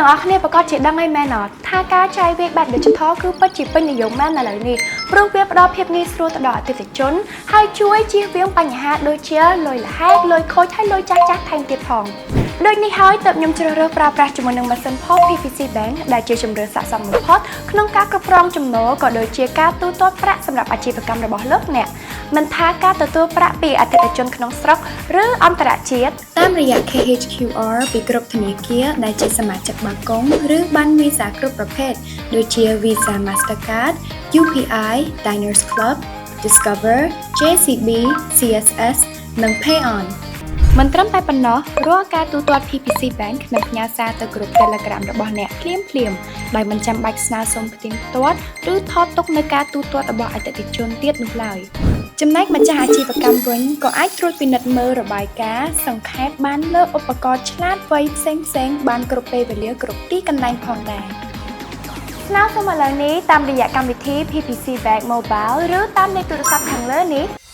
ទាំងអស់គ្នាប្រាកដជាដឹងហើយមែនអត់ថាការចាយវាយបែប digital គឺពិតជាពេញនិយមមែនឥឡូវនេះព្រោះវាផ្ដល់ភាពងាយស្រួលទៅដល់អតិថិជនហើយជួយជៀសវាងបញ្ហាដូចជាលុយល្ហែកលុយខូចហើយលុយចាស់ចាស់ថែមទៀតផងដូចនេះហើយទើបខ្ញុំជ្រើសរើសប្រើប្រាស់ជាមួយនឹងម៉ាស៊ីន POS PPC Bank ដែលជាជម្រើសស័ក្តិសមបំផុតក្នុងការគ្រប់គ្រងចំណូលក៏ដូចជាការទូទាត់ប្រាក់សម្រាប់អាជីវកម្មរបស់លោកអ្នកមិនថាការទទួលប្រាក់ពីអតិថិជនក្នុងស្រុកឬអន្តរជាតិតាមរយៈ KHQR ពីគ្រប់ធនាគារដែលជាសមាជិកបាគងឬប័ណ្ណ Visa គ្រប់ប្រភេទដូចជា Visa, Mastercard, UPI, Diners Club, Discover, JCB, CSS និង PayOn។ មិនត្រឹមតែប៉ុណ្ណោះរាល់ការទូទាត់ PPC Bank នឹងផ្ញើសារទៅក្រុម Telegram របស់អ្នកភ្លាមៗដោយមិនចាំបាច់ស្នើសុំផ្ទៀងផ្ទាត់ឬថតទុកនៅការទូទាត់របស់អតិថិជនទៀតនោះឡើយចំណែកម្ចាស់អាជីវកម្មវិញក៏អាចត្រួតពិនិត្យមើលរបាយការណ៍សង្ខេបបានលើឧបករណ៍ឆ្លាតវៃផ្សេងៗបានគ្រប់ពេលវេលាគ្រប់ទីកន្លែងផងដែរស្នើសុំឥឡូវនេះតាមរយៈកម្មវិធី PPC Bank Mobile ឬតាមលេខទូរស័ព្ទខាងលើនេះ។